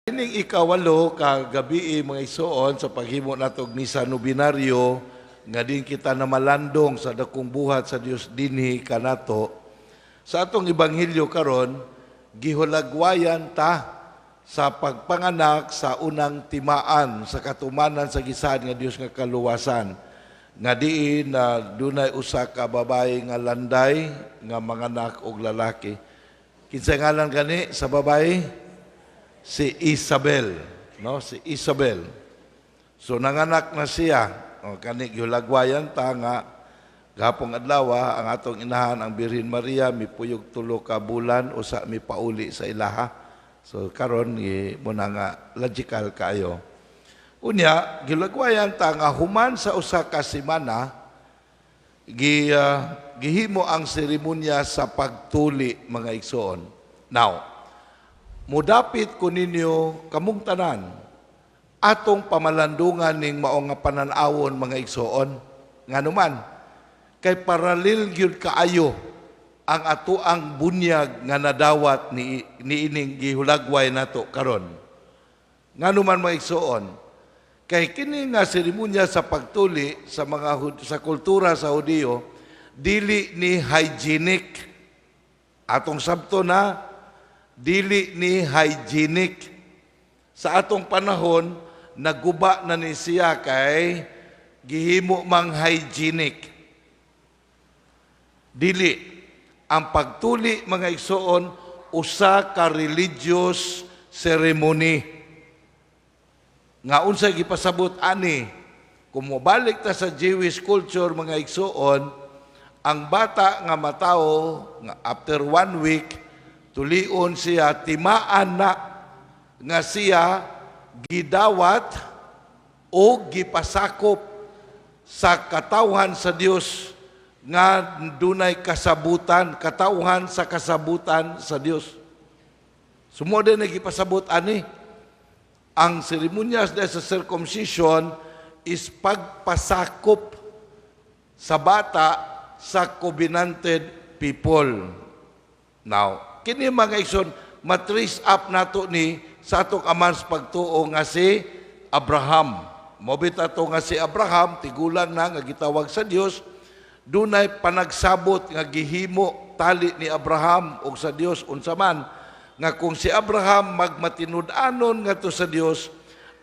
Ining ikawalo ka gabi, mga igsoon, sa paghimo nato og misa nobinaryo nga din kita na malandong sa dakong buhat sa Dios dinhi kanato. Sa atong ebanghelyo karon, gihulagwayan ta sa pagpanganak sa unang timaan sa katumanan sa gisaad nga Dios nga kaluwasan, nga diin na dunay usa ka babayi nga landay nga manganak og lalaki. Kinsa ngalan gani sa babayi? Si Isabel, no? Si Isabel. So nanganak na siya. O kani gihulagwayan ta nga gahapong adlaw ang atong inahan, ang Birhen Maria, mipuyog 3 ka bulan usa mipauli sa ilaha. So karon mo na nga logical kaayo. Unya gihulagwayan ta nga human sa 1 ka semana gihimo ang seremonya sa pagtuli, mga igsoon. Now, mudapit ko ninyo kamong tanan, atong pamalandungan ning mao nga panan-awon, mga igsoon. Nganuman kay parallel gyud kaayo ang atoang bunyag nga nadawat ni niining gihulagway nato karon. Nganuman, mga igsoon, kay kini nga seremonya sa pagtuli sa mga sa kultura sa Hudiyo, dili ni hygienic. Atong sabto na dili ni hygienic. Sa atong panahon, naguba na ni siya kay gihimo mang hygienic. Dili. Ang pagtuli, mga igsoon, usa ka religious ceremony. Nga unsay gipasabot ani? Kung mobalik ta sa Jewish culture, mga igsoon, ang bata nga matawo nga after one week tulion siya, timaan na nga siya gidawat o gipasakop sa katawhan sa Dios nga dunay kasabutan, katawhan sa kasabutan sa Dios. Sumo din gipasabot ani. Ang seremonyas sa circumcision is pagpasakop sa bata sa covenanted people. Now, kini, mga igsoon, matrace up nato ni sa atong aman sa pagtuo nga si Abraham. Mobita to nga si Abraham, tigulang na nga gitawag sa Dios, dunay panagsabot nga gihimo tali ni Abraham ug sa Dios. Unsa man? Nga kung si Abraham magmatinud-anon ngadto sa Dios,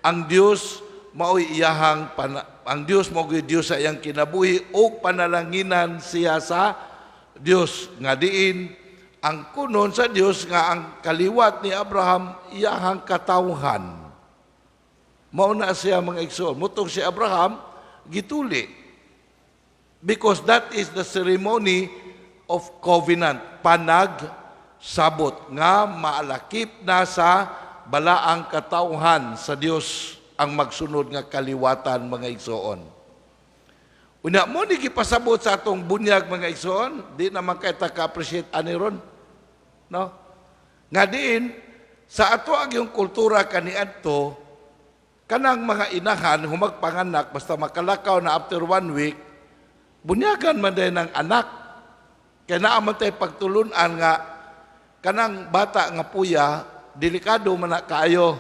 ang Dios mao'y iyahang ang Dios mao'y Dios sa iyang kinabuhi ug panalanginan siya sa Dios, nga diin ang kunon sa Dios nga ang kaliwat ni Abraham iyahang katawhan. Mao na siya, mga igsoon. Mutong si Abraham gituli. Because that is the ceremony of covenant, panag sabot nga maalakip na sa balaang katawhan sa Dios ang magsunod nga kaliwatan, mga igsoon. Unya mo ni gipasabot sa atong bunyag, mga igsoon, di naman kay ta ka-appreciate ani ron. No? Nga diin sa ato ang yung kultura kaniadto, kanang mga inahan humagpanganak, basta makalakaw na after one week, bunyagan man din ng anak. Kay naa man tay pagtulunan nga kanang bata nga puya, delikado man na kaayo.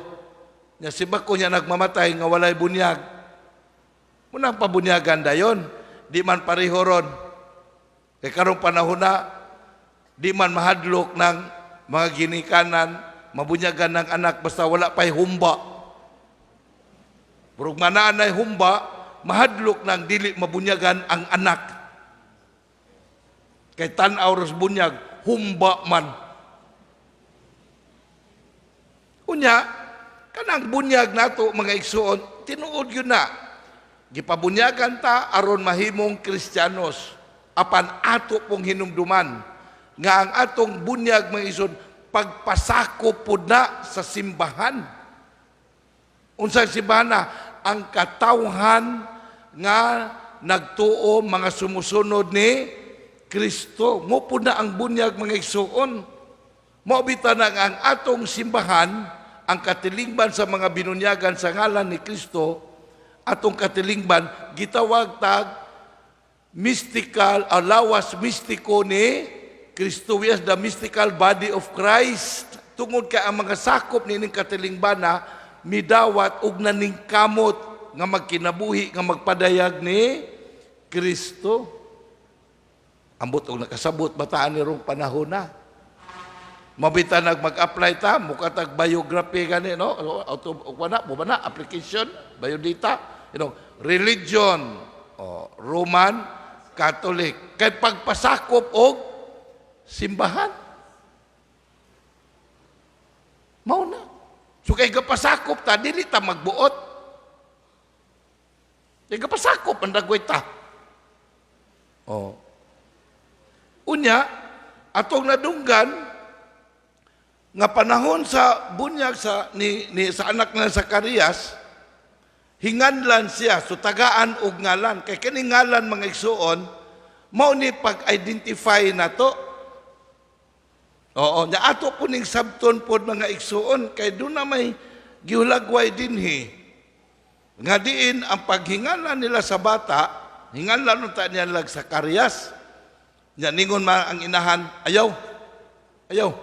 Nya si bako niya nagmamatay nga walay bunyag. Munang pabunyagan dayon, di man pareho ron. Kay karong panahon na, di man mahadlok ng mga ginikanan, mabunyagan ng anak basta wala pa'y humba. Pero manaan ay humba, mahadlok ng dili mabunyagan ang anak. Kay tan-aw ros bunyag, humba man. Unya, kanang bunyag nato, mga igsoon, tinuod yun na. Gipabunyagan ta aron mahimong Kristiyanos. Apan ato pong hinumduman nga ang atong bunyag, mga igsoon, pagpasakop pud na sa simbahan. Unsang simbahan na? Ang katawhan nga nagtuo, mga sumusunod ni Kristo. Mo pud na ang bunyag, mga igsoon. Mao bitaw na ang atong simbahan, ang katilingban sa mga binunyagan sa ngalan ni Kristo, atong katilingban, gitawag tag mystical, lawas mistiko ni Kristo. We are the mystical body of Christ. Tungod kay ang mga sakop nining katilingbana midawat og naningkamot nga magkinabuhi nga magpadayag ni Kristo. Ambot og nakasabot ba ta ani rong panahon na. Mabita nag mag-apply ta, mukatag biography gani, no? Auto wala mo ba na application, biodata, religion, oh, Roman Catholic. Kay pagpasakop og simbahan. Mao na. So kay gapasakop ta, dili ta magbuot. Kay gapasakop ang dagway ta. Oh. Unya, atong nadunggan nga panahon sa bunyag sa ni sa anak na Zacarias, hinganlan siya, so tagaan og ngalan. Kay kini ngalan, mga igsuon, mao ni pag-identify nato. Oo, nya ato po ning sabton pod, mga igsuon, kay doon na may gihulagway dinhi nga diin ang paghingalan nila sa bata, hingalan unta niya lag Zacarias. Nya ningon man ang inahan, "Ayaw, ayaw,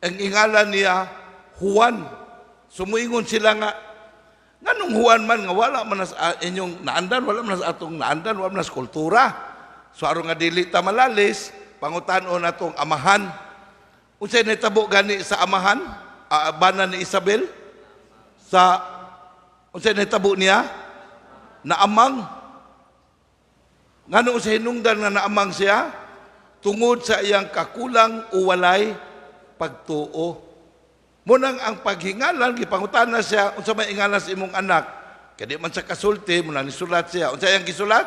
ang ingalan niya Juan." Sumuingon sila nga, "Nganong Juan man nga wala man na sa inyong naandan, wala man na sa atong naandan, wala man na sa kultura?" So aron nga dili ta malalis, pangutan-on natong amahan. Unsay nahitabo gani sa amahan? Ah, bana ni Isabel? Sa unsay nahitabo niya? Naamang. Ngano sa hinungdan nga naamang siya? Tungod sa iyang kakulang o walay pagtuo. Munang ang paghingalan, gipangutana siya, "Unsa may ingalan sa imong anak?" Kay di man sa kasulti, muna nisulat siya. Unsa iyang gisulat?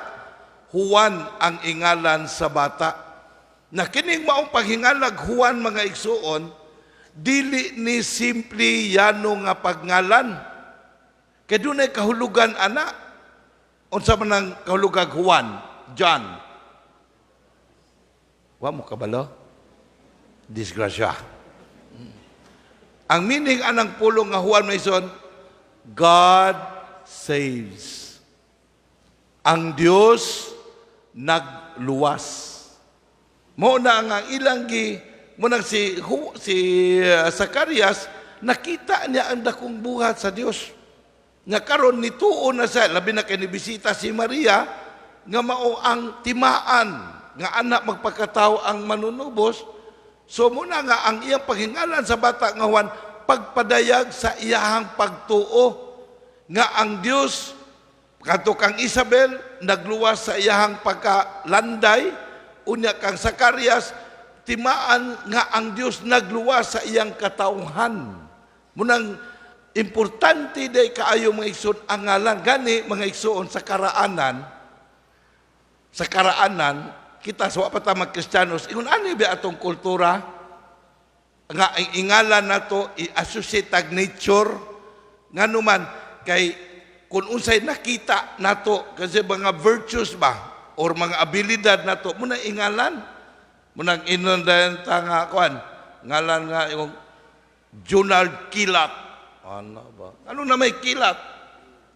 Juan ang ingalan sa bata. Na kining maong paghingalag Juan, mga igsuon, dili ni simple yano nga pagngalan. Kay dunay kahulugan ana. Unsa man ang kahulugag Juan? John. Wa mo kabalo? Disgrasya. Ang meaning anang pulong nga Juan Mason, God saves. Ang Dios nagluwas. Mo na ang ilang gi mo nang si Zacarias, nakita niya ang dakong buhat sa Dios. Nga karon nituo na siya, labi na kay nibisita si Maria nga mao ang timaan nga anak magpakatao ang manunubos. So muna nga ang iyang paghingalan sa bata nga Juan, pagpadayag sa iyahang pagtuo nga ang Dios kadto kang Isabel nagluwas sa iyahang pagkalanday, unya kang Zacarias timaan nga ang Dios nagluwas sa iyang katawhan. Munang importante day kaayo, mga igsoon, ang ngalan. Gani, mga igsoon, sa karaanan kita sa wa pa ta magkristiyanos, ingon ani ba atong kultura nga ang ingalan nato i-associate tag nature? Ngano man, kay kung unsay nakita nato kasi mga virtues ba or mga abilidad nato muna ingalan. Munang inon dayon ta nga kuan ngalan nga yung Junald Kilat. Ano ba, ano na may kilat?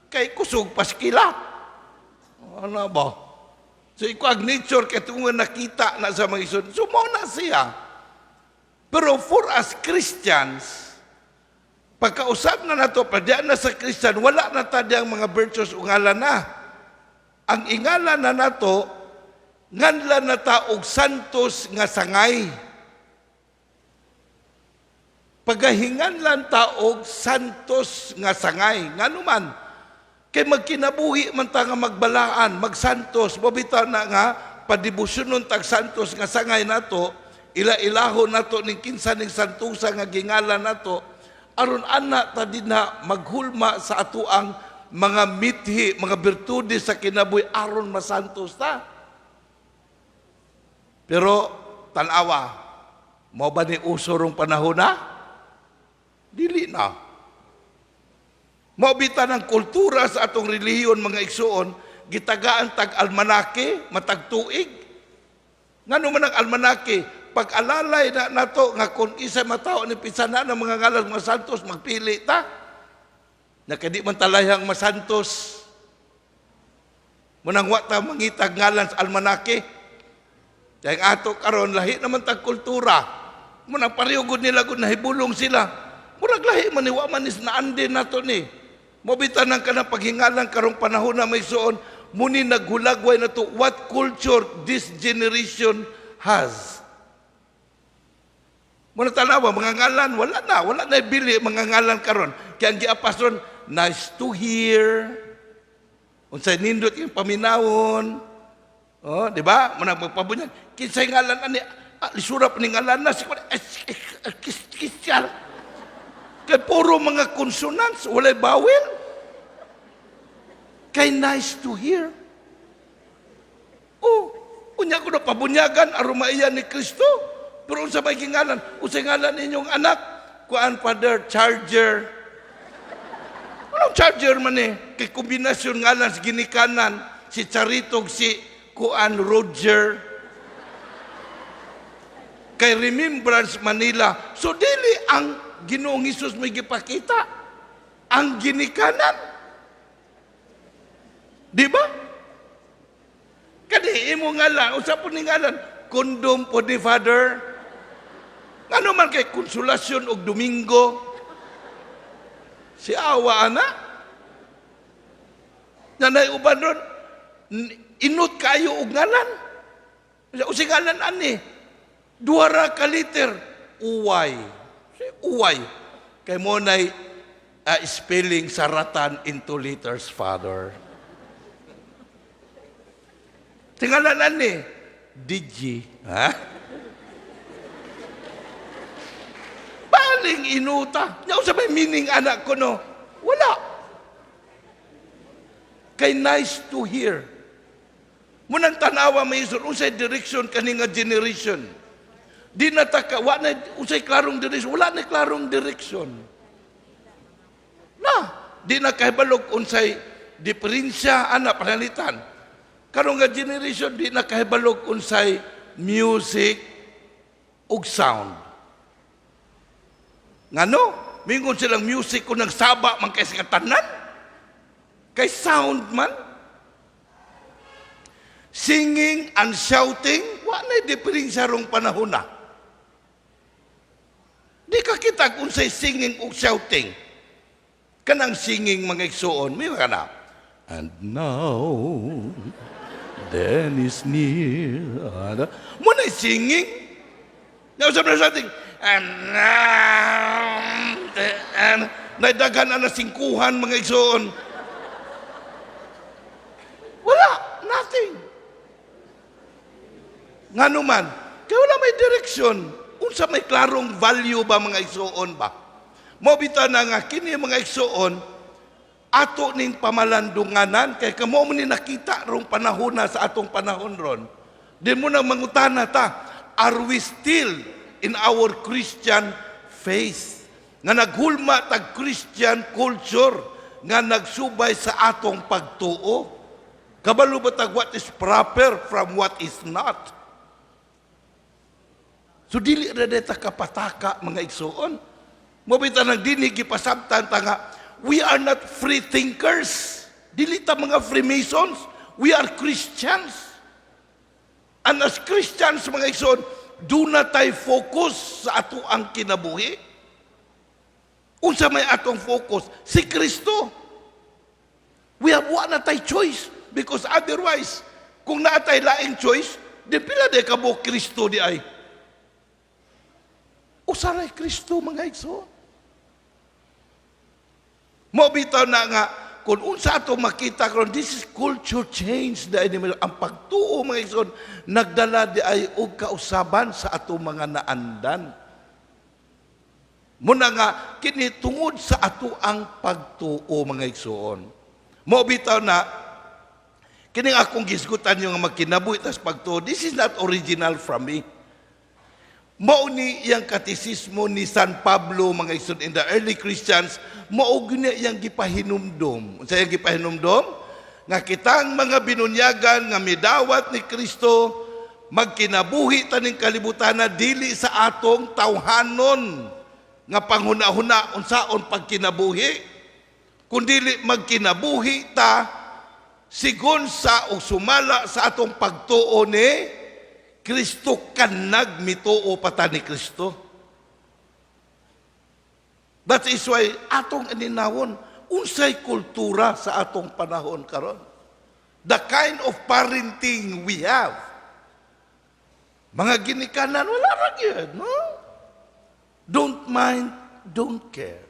Kay kusog pas kilat. Ano ba? So ikaw ang nature kay tungod nakita na sa mga igsoon, so mao na siya. Pero for us Christians, pagkausap na nato, padya na sa Christian, wala na ta diyang mga virtues o ngalan na. Ang ingalan na nato, nganlan na ta og santos nga sangay. Pagahinganlan ta og santos nga sangay. Ngano man, kay magkinabuhi man ta nga magbalaan, magsantos, mabitaw na nga padebosyonon tag santos nga sangay nato, ila-ilahon nato ning kinsa ning santusa nga gingalan nato, aron ana ta dinha maghulma sa atoang mga mithi, mga birtudes sa kinabuhi aron masantos ta. Pero tanawa, mao ba ni uso rong panahon na? Dili na. Mao bitaw ng kultura sa atong relihiyon, mga igsuon, gitagaan tag almanake, matag tuig. Ngano man ang almanake? Pag-alalay na nato nga kung isa matao ni pisa na ng mga ngalan mga santos, magpili ta. Na kadi man talayang masantos. Munang wa ta mangitag ngalan sa almanake. Kaya ang ato karon lahi naman tag kultura. Munang pareho gud nila gud nahibulong sila. Murag lahi man ni, wa man is naandin nato ni. Mao bitaw nang kanang paghingalan karong panahon na, mga igsoon, muni naghulagway na to what culture this generation has. Muna tanawa, mga ngalan, wala na bili mga ngalan karon. Kaya ang giapas ron, nice to hear. Unsay nindot yung paminawon. Oh, di ba? Muna magpabunyag. Kinsay ngalan ani? Ah, lisura pa ni ngalan na. Si Kay puro mga consonants, walay vowel. Kay nice to hear. Oh, unya ko na pabunyagan aron maiya ni Kristo. Pero unsa may gingalan? Unsay ngalan ninyong anak? Kuan, Father, Charger. Anong Charger man eh? Kay kombinasyon ngalan sa ginikanan, si Charitog, si Kuan Roger. Kay Remembrance Manila. So dili ang Ginoong Hesus may gipakita. Ang ginikanan. Di ba? Kani imo ngalan, unsa po ni ngalan? Kondom po ni, Father. Ngano man kay Konsolasyon og Domingo? Si awa ana. Nanay uban ron, inot kayo og ngalan. Unsay ngalan ani? Duha ra ka letter, uway. Si uway. Kay mo nay spelling sa ratan into letters, Father. Tingalan ani, DJ. Ha? Baling inuta. Nya unsa may meaning anak ko no? Wala. Kay nice to hear. Munang tanawa, may isod, unsay direction kani nga generation. Di na ta ka, wa na, unsay klarong direction, wala na klarong direction. Na, di na kahibalog unsay diferensya ana panalitan. Karon nga generation di na kahibalog unsay music ug sound. Ngano? Mingon silang music kung nagsaba man kay sa tanan. Kay sound man. Singing and shouting, wa na diferensya rong panahon na. Di ka kita kung unsay singing ug shouting. Kanang singing, mga igsuon, may mga na. "And now, then is near." Mo na singing. Now, sabi na shouting, "And now," and, naidaghan na singkuhan, mga igsuon. Wala, nothing. Ngano man, kaya wala may direksyon. Unsa may klarong value ba, mga igsuon ba? Mao bitaw na nga kini, mga igsuon, ato ning pamalandunganan kay kamo mo ni nakita rong panahon na sa atong panahon ron. Di mo na mangutana ta, are we still in our Christian faith? Nga naghulma tag Christian culture nga nagsubay sa atong pagtuo. Kabalo ba tag what is proper from what is not? So dili ra ta kapataka, mga igsuon. Mao bitaw nang dinhi gipasabtan ta nga we are not free thinkers. Dili ta mga Freemasons. We are Christians. And as Christians, mga igsoon, do not tay focus sa ato ang kinabuhi. Unsa may atong focus? Si Kristo. We have wa na tay choice because otherwise, kung naa tay laing choice, di pila di ka buok Kristo di ay. Usa ray Kristo, mga igsoon. Mao bitaw na nga kung unsa ato makita karon, this is culture change dahil ni ang pagtuo, mga igsoon, nagdala di ay og kausaban sa ato mga naandan. Muna nga kini tungod sa ato ang pagtuo, mga igsoon. Mao bitaw na kini akong gisgutan yung nga magkinabuhi tas pagtuo, this is not original from me. Mao ni iyang katisismo ni San Pablo, mga igsoon, in the early Christians, mao gyud niya iyang gipahinumdom. Unsa iyang gipahinumdom? Nga kitang mga binunyagan nga midawat ni Kristo, magkinabuhi taning kalibutan na dili sa atong tawhanon nga panghuna-huna unsaon pagkinabuhi, kundili magkinabuhi ta sigon sa o sumala sa atong pagtuo ni Kristo kanag mituo pa ta ni Kristo. That is why atong aninawon unsay kultura sa atong panahon karon. The kind of parenting we have. Mga ginikanan, wala ra gyud, no? Don't mind, don't care.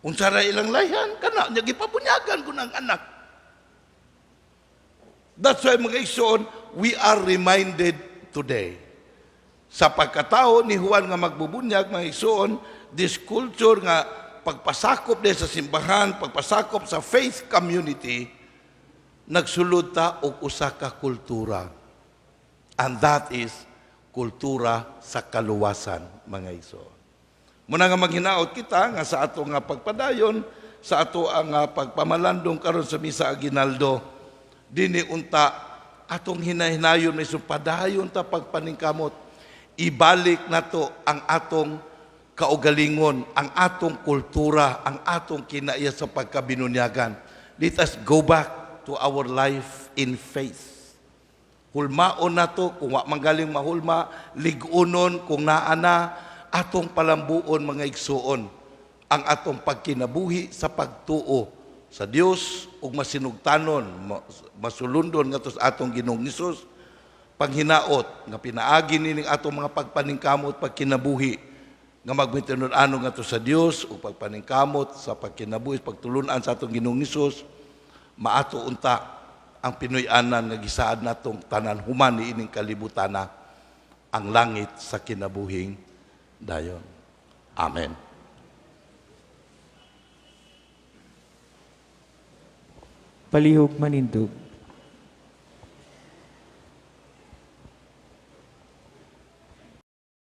Unsa ra ilang layhan, kana nya gipabunyagan ko ng anak. That's why, mga igsoon, we are reminded today. Sa pagkatao ni Juan nga magbubunyag, mga igsoon, this culture nga pagpasakop din sa simbahan, pagpasakop sa faith community, nagsulod ta og usa ka kultura. And that is kultura sa kaluwasan, mga igsoon. Muna nga maghinaot kita nga sa ato nga pagpadayon, sa ato ang pagpamalandong karon sa misa aginaldo, dinhi unta atong hinahinayon may padayon ta pagpaningkamot. Ibalik nato ang atong kaugalingon, ang atong kultura, ang atong kinaiya sa pagkabinunyagan. Let us go back to our life in faith. Hulmaon nato kung wa man galing mahulma, lig-unon kung naa na, atong palambuon, mga igsuon, ang atong pagkinabuhi sa pagtuo sa Dios ug masinugtanon, masulundon ngadto sa atong Ginoong Hesus. Panghinaot nga pinaagi nining atong mga pagpaningkamot pagkinabuhi nga magmitinud-anon ngadto sa Dios ug pagpaningkamot sa pagkinabuhi, pagtulunan sa atong Ginoong Hesus, maato unta ang Pinoy-anan nga gisaad natong tanan human niining kalibutana, ang langit sa kinabuhing dayon. Amen. Palihog manindog.